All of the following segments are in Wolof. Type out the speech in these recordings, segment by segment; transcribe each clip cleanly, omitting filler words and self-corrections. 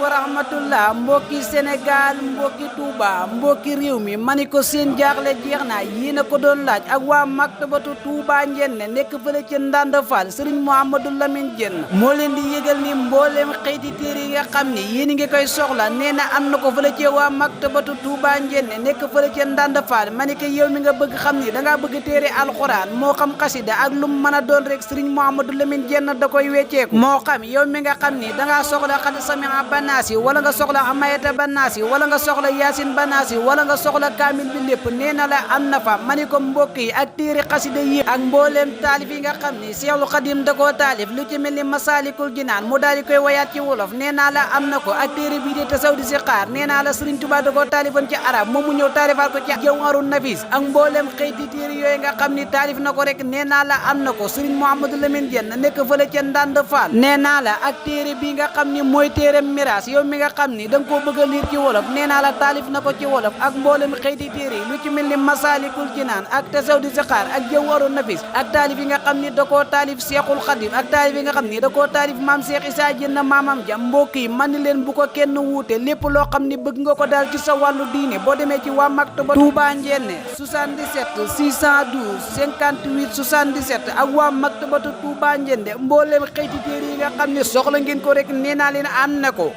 wa rahmatullah mbokki Sénégal mbokki Touba mbokki réew mi mani ko seen jaaxle jeex na yéen a ko doon laaj ak waa maktabatu Touba Njenne nekk fële ci Ndande Fall Serigne Mouhamadou Lamine Diène moo leen di yëgal ni mbooleem xeeti téere yi nga xam ni yéen ngi koy soxla nee na am na ko fële ci waa maktabatu Touba Njenne nekk fële ci Ndande Fall mani ko yow mi nga bëgg xam ni dangaa bëgg téere alxuraan moo xam xasida ak lu mu mën a doon rek Serigne Mouhamadou Lamine Diène da koy wecceeku moo xam yow mi nga xam ni dangaa soxla xad samia banaasi wala nga soxla amayata banaasi wala nga soxla yaasin banaasi wala nga soxla kaamil bi lépp nee na la am na fa mani ko mbokk yi ak téere xasida yi ak mbooleem taalif yi nga xam ni Seexul Xadim da koo taalif lu ci mel ni Masaalikul Jinaan mu daal di koy wayaat ci wolof nee naa la am na ko ak téere bii di tasaw di si xaar nee naa la Sëriñ Tuubaa da koo taalifoon ci arab moom mu ñëw taalifaat ko ci Jawharun Nafis ak mbooleem xëyti téere yooyu nga xam ni taalif na ko rek nee naa la am na ko Sëriñ Mouhamadou Lamine Diène nekk fële ca Ndande Fall nee naa la ak téere bi nga xam ni mooy téere miraas yow mi nga xam ni da nga koo bëgg a liir ci wolof nee naa la taalif na ko ci wolof ak mboolem xëyti téere yi lu ci mel ni Masaalikul Jinaan ak tasaw di saxaar ak Jawharun Nafis ak taalif yi nga xam ni da koo taalif Seexul Xadim ak taalif yi nga xam ni da koo taalif maam Cheikh Issa Diène maamam ja mbokk yi man ni leen bu ko kenn wuute lépp loo xam ni bëgg nga ko daal ci sa wàllu diine boo demee ci waa Maktaba Touba Njenne 77 612 58 77 ak waa Maktabatu Touba Njenne mboolem xëyti téere yi nga xam ne soxla ngeen ko rek nee naa leen am na ko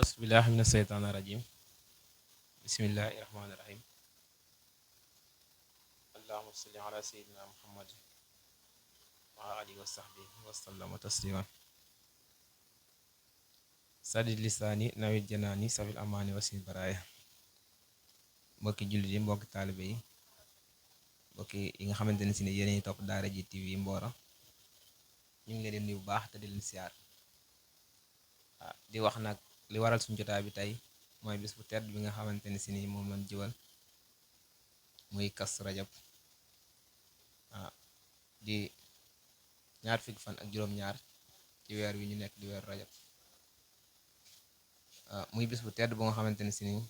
bismillahi mina seytaani rajim bismillahi rahmaani rahim allahumma salli ala sayyidina muhammad wa alihi wa sahbihi wa sallama tasliman sadid lisaani nawit janaani safil amaani wasil baraaya mbokki jullit yi mbokki taalibe yi mbokki yi nga xamante ne si ne yéen topp Daara J TV Mboro ñu ngi leen di nuyu bu baax te di leen siyaar di wax nag li waral suñu jotaay bi tey mooy bis bu tedd bi nga xamante ne si ni moom lañ jiwal muy Kazu Rajab di ñaar fukki fan ak juróom-ñaar ci weer wi ñu nekk di weeru rajab muy bis bu tedd bu nga xamante ne si ni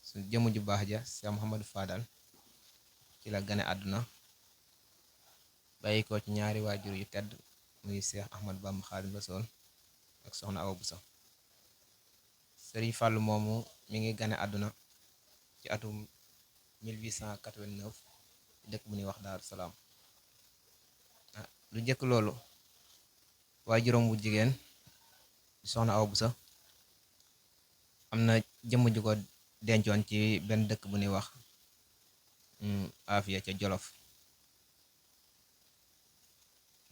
su jëmm ju baax ja Cheikh Mouhamadou Fadal ci la gane àdduna bàyyi ko ci ñaari waajur yu tedd muy Cheikh Ahmad Bamba Xaadimu Rasuul ak soxna Awa Buso Sëriñ Fàllu moomu mi ngi gane àdduna ci atum 1889 dëkk bu ñuy wax Daaru Salaam lu njëkk loolu waajuram wu jigéen soxna Awa Buso am na jëmm ju ko dencoon ci benn dëkk bu ñuy wax Afiya ca Jolof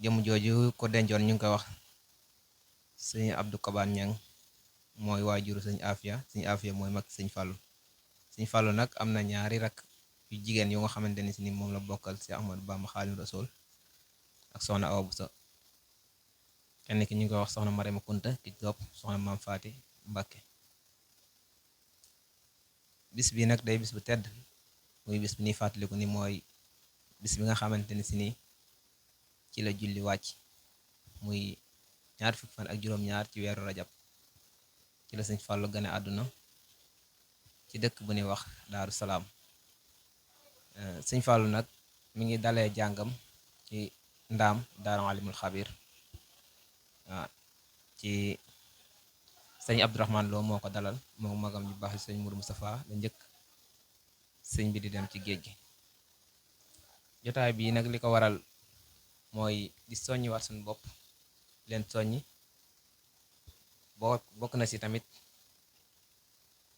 jëmm jooju ko dencoon ñu ngi koy wax sëñ Abdou Kabaan Ñang mooy waajuru sëñ Afiya mooy mag sëñ Fàllu nag am na ñaari rak yu jigéen yu nga xamante ni si ni moom la bokkal ci Ahmadu Bamba Xaadimu Rasuul ak soxna Awa Buso kenn ki ñu ngi koy wax soxna Marema Kunta ki topp soxna Maam Faati Mbàkke bis bi nag day bis bu tedd muy bis bi ñuy fàttaliku ni mooy bis bi nga xamante ni si ni ci la julli wàcc muy ñaar fukki fan ak juróom-ñaar ci weeru rajab ci la sëñ Fàllu gane àdduna ci dëkk bu ñuy wax Daaru Salaam sëñ Fàllu nag mi ngi dalee jàngam ci ndaam Daaru Alimul Xabir ci sëñ Abdourahman Lo moo ko dalal moo magam ñu baax sëñ Mourou Moustapha la njëkk sëñ bi di dem ci géej gi jotaay bii nag li ko waral mooy di soññi waat suñu bopp leen soññi bokk na si tamit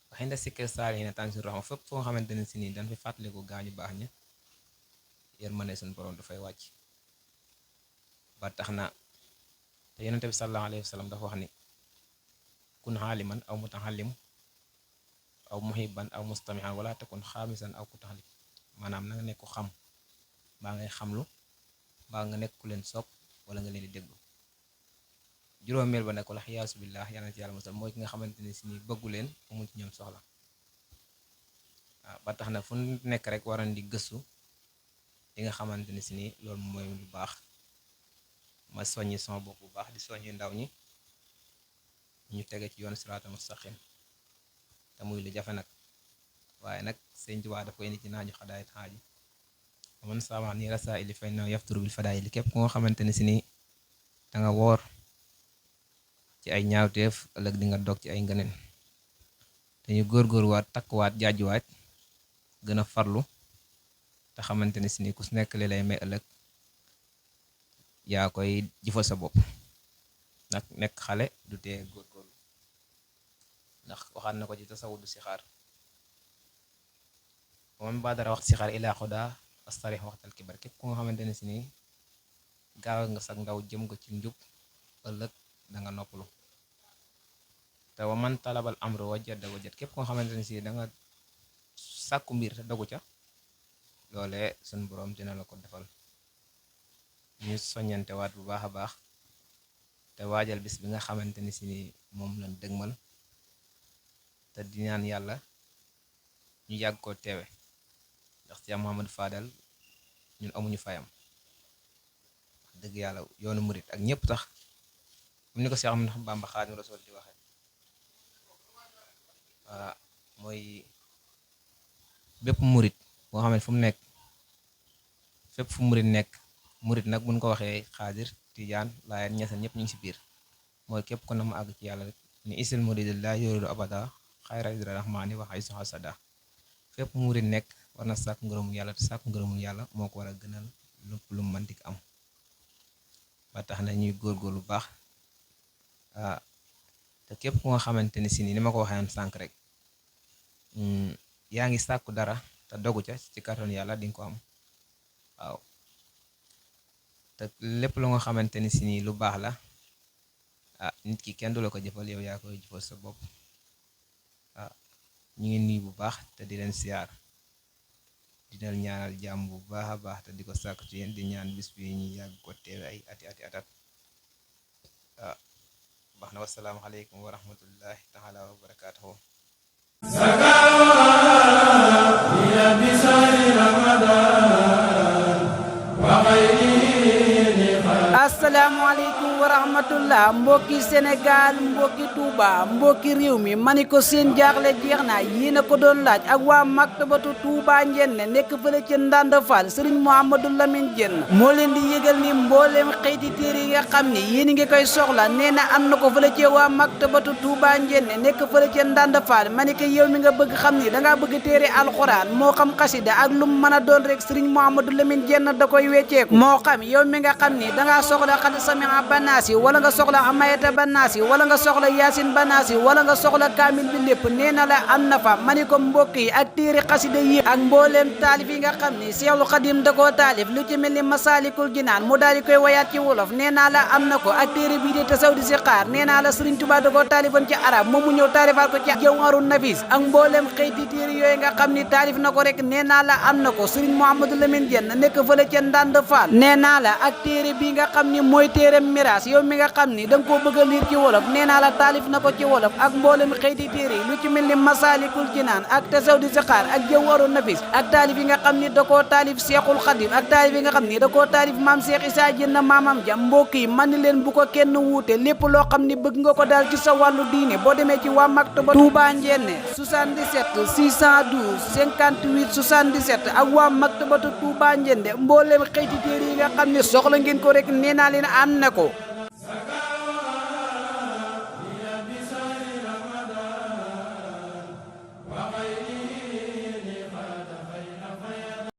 waxinda sikkee saali ne tànn suñu raxma fépp foo xamante ne si nii dañ fi fàttaliku gaañu baax ña yërmande suñu borom dafay wàcc ba tax na te yonente bi sallallahu alayhi wa sallam dafa wax ni kun xaaliman aw mutaxallim aw muhibban aw mustamihan wala takun xaamisan aw kutaxlim maanaam na nga nekk ko xam mbaa ngay xamlu mbaa nga nekk ku leen sopp wala nga leen di déglu juróomeel ba nekk wala xiyaasu billah yal na ci yàlla musal mooy ki nga xamante ne si ni bëggu leen amu ci ñoom soxla ba tax na fu nekk rek waran di gëstu li nga xamante ne si ni loolu mooy lu baax ma soññi sama bopp bu baax di soññi ndaw ñi ñu tege ci yoon siraatal mustaqim te muy lu jafe nag waaye nag sëñ Tuubaa daf koy indi ci naaju xadaayit xaaji man sama ni rasa ili fay na yafturu bil fadaayil képp ku nga xamante ne si ni danga woor ci ay ñaawteef ëllëg di nga dog ci ay ngëneen te ñu góorgóorwaat takkuwaat jaajuwaat gën a farlu te xamante ne si ni ku si nekk li lay may ëllëg yaa koy jëfal sa bopp nag nekk xale du tee góorgóorlu ndax waxaat na ko ci tasawudu si xaar moom ba dara wax si xaar ilaa xoda astarix waxtal kibar képp ku nga xamante ne si ni gaaw nga sag ndaw jëm ko ci njub ëllëg danga noppalu te wa man talabal amru wajada wajad képp ku nga xamante ne si danga sàkku mbir te dogu ca loolee suñ boroom dina la ko defal ñu soññante waat bu baax a baax te waajal bis bi nga xamante ni si ni moom lañ dëgmal te di ñaan yàlla ñu yàgg ko teewe ndax Cheikh Mouhamadou Fadal ñun amuñu fayam wax dëgg yàlla yoonu murit ak ñëpp tax comme ni ko Cheikh Ahmadou Bamba Xaadimu Rasuul di waxe waa mooy bépp murit boo xam ne fu mu nekk fépp fu murit nekk murit nag buñ ko waxee xaadir tijaan laayeen ñeseen ñëpp ñu ngi si biir mooy képp ko na ma àgg ci yàlla rek ni isil muridu la yuridu abada xayra idra rahmani wa haysu hasada fépp murit nekk war na sàkk ngërëmul yàlla te sàkk ngërëmul yàlla moo ko war a gënal lépp lu mu mënti am ba tax na ñuy góorgóorlu baax te képp ku nga xamante ni si ni ma ko waxee sànq rek yaa ngi sàkku dara te dogu ca ci kàttanu yàlla di nga ko am waaw te lépp lu nga xamante ni si ni lu baax la nit ki kenn du la ko jëfal yow yaa koy jëfal sa bopp ñu ngi nuyu bu baax te di leen siyaar di leen ñaanal jàmm bu baax a baax te di ko sàkk ci yéen di ñaan bis bi ñu yàgg ko teewe ay ati atat baax na wassalaamu aleykum wa rahmatullahi taala wa barakaatuhu asalaamaaleykum wa rahmatullah mbokki Sénégal mbokki Touba mbokki réew mi mani ko seen jaaxle jeex na yéen a ko doon laaj ak waa maktabatu Touba Njenne nekk fële ci Ndande Fall Serigne Mouhamadou Lamine Diène moo leen di yëgal ni mbooleem xeeti téere yi nga xam ni yéen ngi koy soxla nee na am na ko fële ci waa maktabatu Touba Njenne nekk fële ci Ndande Fall mani ko yow mi nga bëgg xam ni dangaa bëgg téere alxuraan moo xam xasida ak lu mu mën a doon rek Serigne Mouhamadou Lamine Diène da koy wecceeku moo xam yow mi nga xam ni dangaa soxla xad samia banaasi wala nga soxla amayata banaasi wala nga soxla yaasin banaasi wala nga soxla kaamil bi lépp nee na la am na fa mani ko mbokk yi ak téere xasida yi ak mbooleem taalif yi nga xam ni Seexul Xadim da koo taalif lu ci mel ni Masaalikul Jinaan mu daal di koy wayaat ci wolof nee naa la am na ko ak téere bii de Tasawudu si xaar nee naa la Sëriñ Tuubaa da koo taalifoon ci arab moom mu ñëw taalifaat ko ci Jawharun Nafis ak mbooleem xëyti téere yooyu nga xam ni taalif na ko rek nee naa la am na ko Sëriñ Mouhamadou Lamine Diène nekk fële ca Ndande Fall nee naa la ak téere bi nga xam ni mooy téere miraas yow mi nga xam ni da nga koo bëgg a liir ci wolof nee naa la taalif na ko ci wolof ak mboolem xëyti téere yi lu ci mel ni Masaalikul Jinaan ak Tasawudu si xaar ak Jawharun Nafis ak taalif yi nga xam ni da koo taalif Seexul Xadim ak taalif yi nga xam ni da koo taalif maam Cheikh Issa Diène maamam ja mbokk yi man ni leen bu ko kenn wuute lépp loo xam ni bëgg nga ko daal ci sa wàllu diine boo demee ci waa Maktaba Touba Njenne 77 612 58 77 ak waa Maktabatu Touba Njenne mboolem xëyti téere yi nga xam ni soxla ngeen ko rek nee naa leen am na ko